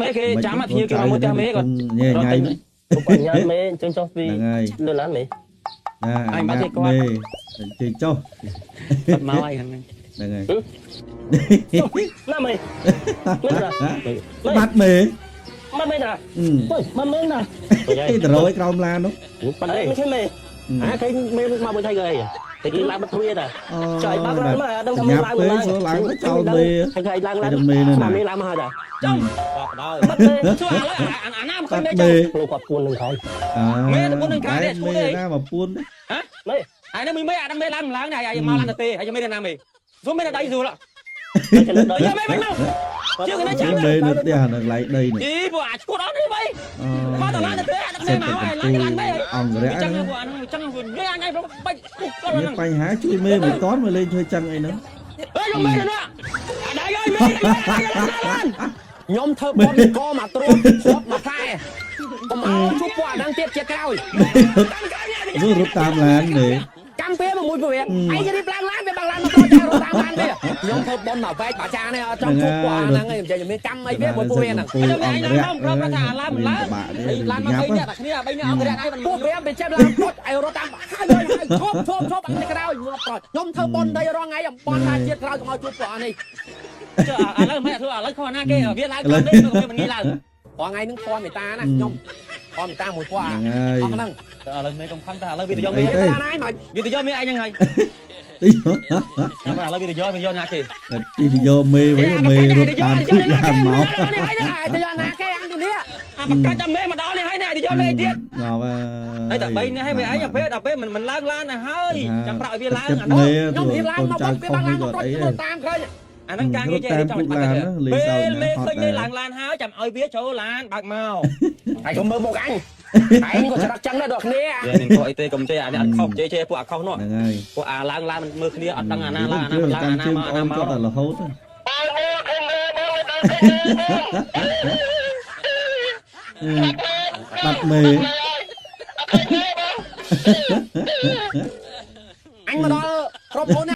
មេគេចាំមកភ្ញៀវគេមកមើលផ្ទះមេគាត់ ញ៉ៃញ៉ៃហ្នឹង ពុកអញ្ញាមេអញ្ចឹងចុះពី ហើយ លឿនឡានមេ ណាអញ្ញាមេអញ្ជើញចុះ គាត់មកហើយហ្នឹង ហ្នឹងហើយ ណាមេមេណា បាត់មេ មិនមេណា អឺ មិនមេណា គេទៅរយក្រោមឡាននោះ ប៉ុន្តែមិនឃើញមេអាឃើញមេមកមួយថៃគេតែគេឡើងបាត់ទ្វារតា អូ ចុះឲ្យបើកឡើងមកដឹងថាមេ ញ៉ាប់ ឡើងឡើង ពេកសួរឡើងទៅចោលមេ ឃើញគេឡើងឡើង តែមេនៅណា មេឡើងមកហើយតា ចំ បដល់ បាត់មេ សួរឥឡូវអាណាមកឃើញ បាត់ មេ មេ ចំ លោកគាត់ពួននឹងក្រោយ អើ មេទៅពួននឹងក្រោយនេះឈួ មេ លទេ ណាមកពួនទេ មេ អានេះមេអាដឹងមេឡើងឡើងណាអាមកឡើងទៅទេហើយមេទៅណាមេសួរមេទៅដៃសួរ ទៅលើដី យកមេវិញមកជឿគេណាចាំ មេនៅផ្ទះនៅកន្លែងដីនេះ អីពួកអាឈួតអត់នេះបី អូ មកទៅឡើងទៅទេអាដឹងមេមកហើយឡើងឡើងមេ អង្គរៈ ចឹង ហ្នឹង ពួកអាហ្នឹងចឹងវាអញឯងបាច់គាត់ មាន ហ្នឹង បញ្ហាជួយមេមិនតន់មកលេងធ្វើចឹងអីហ្នឹង អើយយកមេទៅណាអាដៃអើយមេឡើង ខ្ញុំធ្វើប៉ុនកមកត្រួតស្បមកខែកុំឲ្យជួបពួកអាហ្នឹងទៀតជាក្រោយ រត់រត់តាមឡាននេះ កម្មពេលមួយពវាឯងរៀបឡើងឡានវាបើកឡានមកតចារត់តាមឡានវាខ្ញុំធ្វើប៉ុនមកវែកបាចានេះអត់ចង់ជួបពួកអាហ្នឹងឯងនិយាយមានកម្មអីវាមួយពួកវាហ្នឹង ពូអង្គរៈ ប្រាប់ថាអាឡានមិនឡើង បាក់ទេ ឡានមក ញ៉ាប់ 3នាក់តែគ្នា3នាក់អង្គរៈឯងមិន ពួកវាវាចេះឡើងពុតឲ្យរត់តាមហើយហើយឈប់ឈប់ឈប់អញក្រោយមកប្រខ្ញុំធ្វើប៉ុនដីរងថ្ងៃអំប៉ុនថាជាតិក្រោយកុំឲ្យជួបពួកអានេះ ចុះឥឡូវមិនធ្វើឥឡូវខុសណាគេវាឡើងតាមនេះវាមិនងាយឡើង ព្រោះថ្ងៃហ្នឹងធម៌មេតាណាខ្ញុំធម៌មេតាមួយពួកអា ហ្នឹងហើយ អស់ហ្នឹង ឥឡូវមេកុំខឹងតែឥឡូវវាទៅយកមេ អីទេ តាណាយមក វាទៅយកមេឯងហ្នឹងហើយ ទី ឥឡូវវាទៅយកវាយកណាគេ ទីទៅយកមេវិញមេរត់តាមគូឡានមក ទៅយកណាគេអញទៅនេះ អាបកាច់តែមេមកដល់នេះហើយនេះទៅយកមេទៀត ងប់ ហើយតែ3នេះហើយវាឯងពេលដល់ពេលមិនឡើងឡានទៅហើយចាំប្រាប់ឲ្យវាឡើង ចិត្ត អានោះ មេ ខ្ញុំ ទៅ រៀបឡើង កូនចៅ មកវា ខុស បាក់ឡើងមក នេះក៏អី ប្រត់តាមឃើញ អាហ្នឹងការងារចេះចង់បាត់ទៅពេលមេឃើញមេឡើងឡានហើយចាំឲ្យវាចូលឡានបើកមក ហើយកុំមើលមុខអញឯងក៏ច្រឹកចឹងដែរដល់គ្នា វាមានខុសអីទេកុំចេះអានេះអត់ខុសចេះចេះពួកអាខុសនោះ ហ្នឹងហើយ ពួកអាឡើងឡានមិនមើលគ្នាអត់ដឹងអាណាឡើងអាណាមិនឡើង តាម អាណា ជើងប្អូ មកអាណាមក នគាត់តែរហូតបាត់មេ អញមកដល់ក្រុមហ៊ុន